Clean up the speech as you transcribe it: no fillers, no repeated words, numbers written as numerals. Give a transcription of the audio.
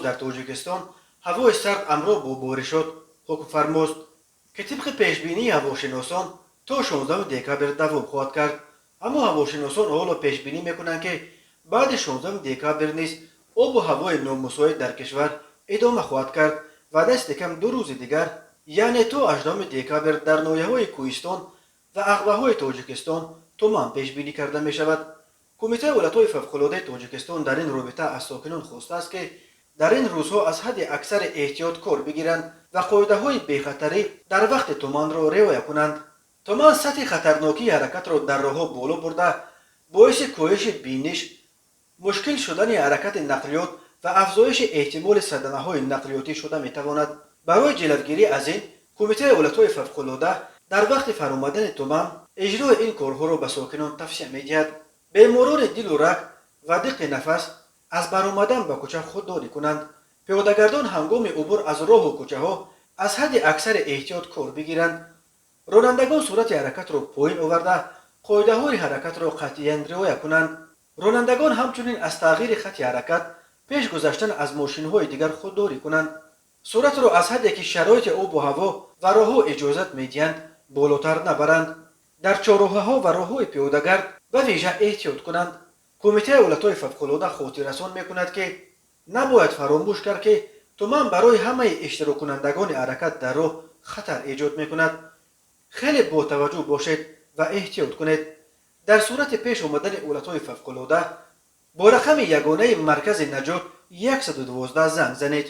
Дар Тоҷикистон ҳавои сард ҳамроҳ бо боришот ҳукмфармост, ки тибқи пешбинии ҳавошиносон то 16 декабр давом хоҳад кард. Аммо ҳавошиносон ҳоло пешбинӣ мекунанд, ки баъди 16 декабр низ обу ҳавои номусоид дар кишвар идома хоҳад кард ва дасти кам 2 рӯзи дигар, яъне то 18 декабр, дар ноҳияҳои кӯҳистон ва ағбаҳои Тоҷикистон туман пешбинӣ карда мешавад. Кумитаи ҳолатҳои фавқулодаи Тоҷикистон дар ин робита аз сокинон хостааст, ки дар ин рӯзҳо аз ҳадди аксари эҳтиёт кор бигиранд ва қоидаҳои бехатарӣ дар вақти туманро риоя кунанд. Туман сатҳи хатарнокии ҳаракатро дар роҳҳо боло бурда, боиси коҳиши биниш, мушкил шудани ҳаракати нақлиёт ва афзоиши эҳтимоли садамаҳои нақлиётӣ шуда метавонад. Барои ҷилавгирӣ аз ин, Кумитаи ҳолатҳои фавқулода дар вақти фаромадани туман иҷрои ин корҳоро ба сокинон тавсия медиҳад. Беморони дилу раг ва диққи нафас аз баромадан ба кӯча худдорӣ кунанд. Пиёдагардон ҳангоми убур аз роҳу кӯчаҳо аз ҳадди аксари эҳтиёт кор бигиранд. Ронандагон суръати ҳаракатро поин оварда, қоидаҳои ҳаракатро қатъиян риоя кунанд. Ронандагон ҳамчунин аз тағйири хатти ҳаракат, пеш гузаштан аз мошинҳои дигар худдорӣ кунанд. Суръатро аз ҳадде, ки шароити обу ҳаво ва роҳҳо иҷозат медиҳанд, болотар набаранд. Дар чорроҳаҳо ва роҳҳои пиёдагард ба вижа эҳтиёт кунанд. Кумитаи ҳолатҳои фавқулода хотиррасон мекунад, ки набояд фаромӯш кард, ки туман барои ҳамаи иштироккунандагони ҳаракат дар роҳ хатар эҷод мекунад. Хеле ботаваҷҷӯҳ бошед ва эҳтиёт кунед. Дар сурати пеш омадани ҳолатҳои фавқулода бо рақами ягонаи маркази наҷот 112 занг занед.